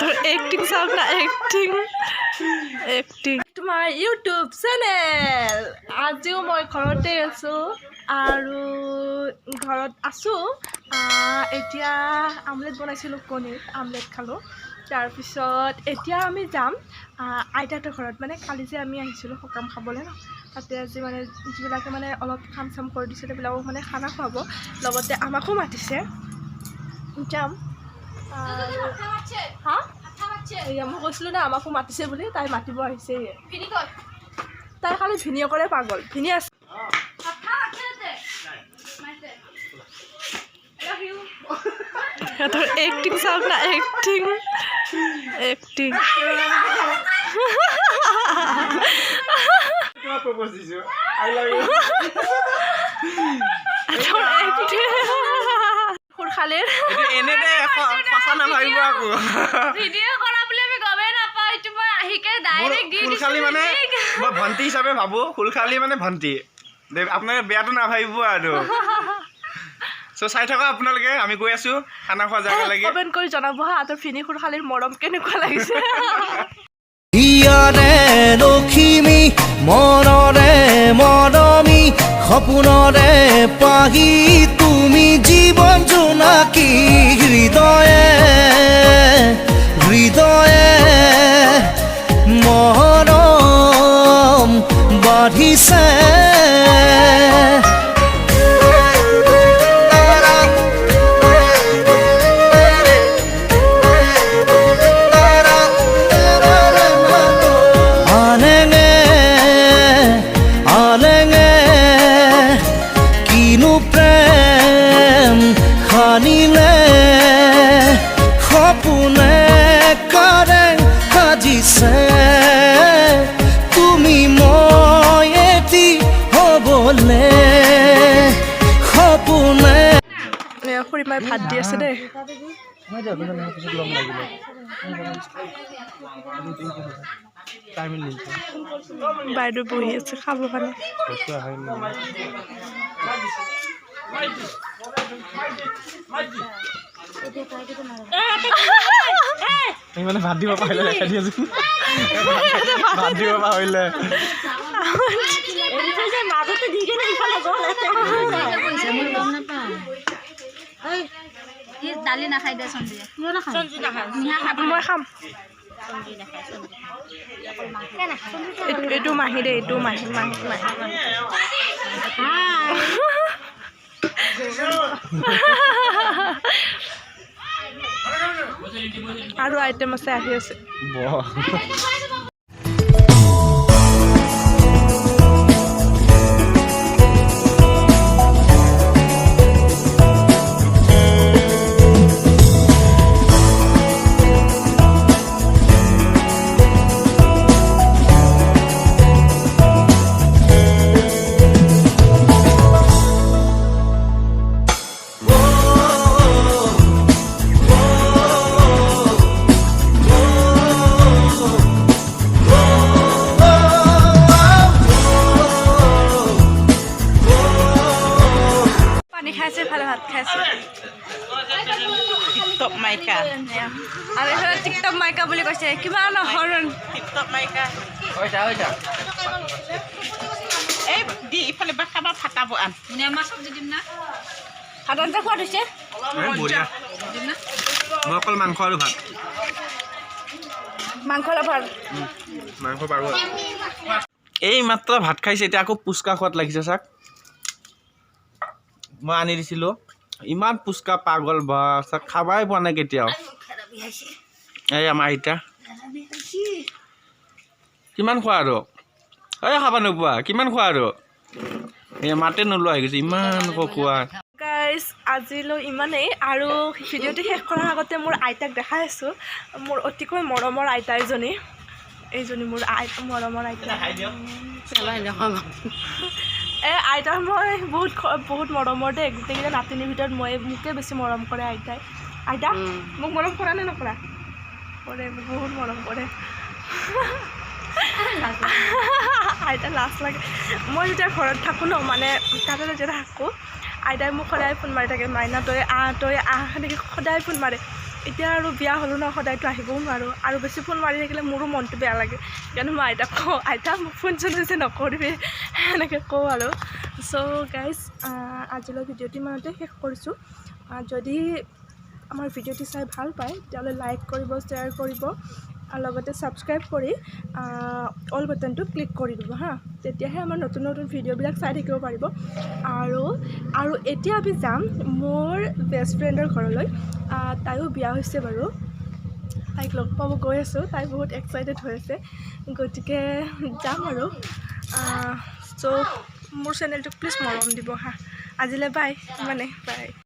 সিহঁতৰ এক্টিং চাওক না, এক্টিং, এক্টিং। তোমাৰ ইউটিউব চেনেল। আজিও মই ঘৰতে আছোঁ আৰু ঘৰত আছোঁ। এতিয়া আমলেট বনাইছিলোঁ, কণীৰ আমলেট খালোঁ। তাৰপিছত এতিয়া আমি যাম আইতাহঁতৰ ঘৰত। মানে কালি যে আমি আহিছিলোঁ সকাম খাবলৈ ন, তাতে আজি মানে যিবিলাকে মানে অলপ কাম চাম কৰি দিছিলে, সেইবিলাকক মানে খানা খুৱাব, লগতে আমাকো মাতিছে। যাম। হা, এয়া মই কৈছিলোঁ ন আমাকো মাতিছে বুলি, তাই মাতিব আহিছে। তাই খালি ভিনিয়েকৰে পাগল। ভিনি আছে। সিহঁতৰ এক্টিং চাওক না, এক্টিং, এক্টিং। তোমাক প্ৰপ'জ দিছো, I love you. সিহঁতৰ এক্টিং খুৰখালীৰ। এইটো এনে দে, সঁচা নাভাবিব আকৌ। ভিডিঅ' কৰা বুলি আমি গমেই নাপাওঁ। এইটো মই আহিকে মোৰ ডাইৰেক্ট দি দিছোঁ। খুলখালি মানে মই ভণ্টি হিচাপে ভাবো। খুলখালি মানে ভণ্টি দে, আপোনালোকে বেয়াটো নাভাবিব আৰু। চ' চাই থাকক আপোনালোকে, আমি গৈ আছো খানা খোৱা জেগালৈকে। কমেণ্ট কৰি জনাব হা, তোৰ ভিনি খুৰখালীৰ মৰম কেনেকুৱা লাগিছে। হিয়াৰে লখিমী, মনৰে মৰমী, সপোনৰে পাহি তুমি, জীৱন জোনাকী। হৃদয়ে হৃদয়ে মৰম বাঢ়িছে। আলেঙে আলেঙে কিনো প্ৰেম সানিলে, সপোনে কাৰেং সাজিছে, তুমি মই এটি হ'বলে সপোনে। এয়া খুৰীমাই ভাত দি আছে দেই। বাইদেউ বহি আছে খাব কাৰণে। মানে ভাত দিব পাৰিলে দেখাই দি আছো, ভাত দিব পাহৰিলে। মাজতে দি কেনে ইফালে গ'ল। দালি নাখাই দে সঞ্জীৱে। মই খাম। এইটো মাহী দেই, এইটো মাহী, মাহী, মাহী। আৰু আইটেম আছে, আহি আছে। পানী খাইছে, ইফালে ভাত খাইছে। টিকটক মাইকা। আৰু এইফালে টিকটক মাইকা বুলি কৈছে, কিমান হৰণ। টিকটক মাইকা। এই দি ইফালে বা কাৰোবাৰ ফাটাব আন। নেমা চব্জি দিম না? সাধাৰণতে সোৱাদ হৈছে। বঢ়িয়া। মই অকল মাংস আৰু ভাত। মাংস অলপ ভাল। মাংস পাৰোঁ। এই মাত্ৰ ভাত খাইছে, এতিয়া আকৌ পুচকা খোৱাত লাগিছে। চাক, মই আনি দিছিলোঁ। ইমান পুচকা পাগল বা, চাক খাবাই পোৱা নাই কেতিয়াও। এই আমাৰ আইতা কিমান খোৱা আৰু, এই খাব নোপোৱা, কিমান খোৱা আৰু। এই মাতে নোলোৱা হৈ গৈছে, ইমান খোৱা। গাইজ, আজিলৈ ইমানেই আৰু ভিডিঅ'টো শেষ কৰাৰ আগতে মোৰ আইতাক দেখাই আছোঁ। মোৰ অতিকৈ মৰমৰ আইতা এজনী, এইজনী মোৰ আই মৰমৰ আইতা। এই আইতা মই বহুত বহুত মৰমৰ দেই। গোটেইকেইটা নাতিনীৰ ভিতৰত মই মোকে বেছি মৰম কৰে আইতাই। আইতা, মোক মৰম কৰা নে নকৰা? কৰে, মোক বহুত মৰম কৰে আইতা। লাজ লাগে। মই যেতিয়া ঘৰত থাকোঁ ন, মানে তাতে যেতিয়া থাকোঁ, আইতাই মোক সদায় ফোন মাৰি থাকে, মাইনা তই আহ, তই আহ, সেনেকৈ সদায় ফোন মাৰে। এতিয়া আৰু বিয়া হ'লোঁ ন, সদায়তো আহিবও নোৱাৰোঁ আৰু বেছি ফোন মাৰি থাকিলে মোৰো মনটো বেয়া লাগে। সেইকাৰণে মই আইতাক কওঁ, "আইতা, মোক ফোন চোন বেছি নকৰিবি", সেনেকৈ কওঁ আৰু। চ' গাইজ, আজিলৈ ভিডিঅ'টো ইমানতে শেষ কৰিছোঁ। যদি আমাৰ ভিডিঅ'টো চাই ভাল পায়, তেতিয়াহ'লে লাইক কৰিব, শ্বেয়াৰ কৰিব আৰু লগতে ছাবস্ক্ৰাইব কৰি অল বাটনটো ক্লিক কৰি দিব হা। তেতিয়াহে আমাৰ নতুন নতুন ভিডিঅ'বিলাক চাই থাকিব পাৰিব। আৰু আৰু এতিয়া আমি যাম মোৰ বেষ্ট ফ্ৰেণ্ডৰ ঘৰলৈ। তাইও বিয়া হৈছে বাৰু। তাইক লগ পাব গৈ আছোঁ। তাই বহুত এক্সাইটেড হৈ আছে, গতিকে যাম আৰু। চ' মোৰ চেনেলটোক প্লিজ মৰম দিব হা। আজিলৈ বাই, মানে বাই।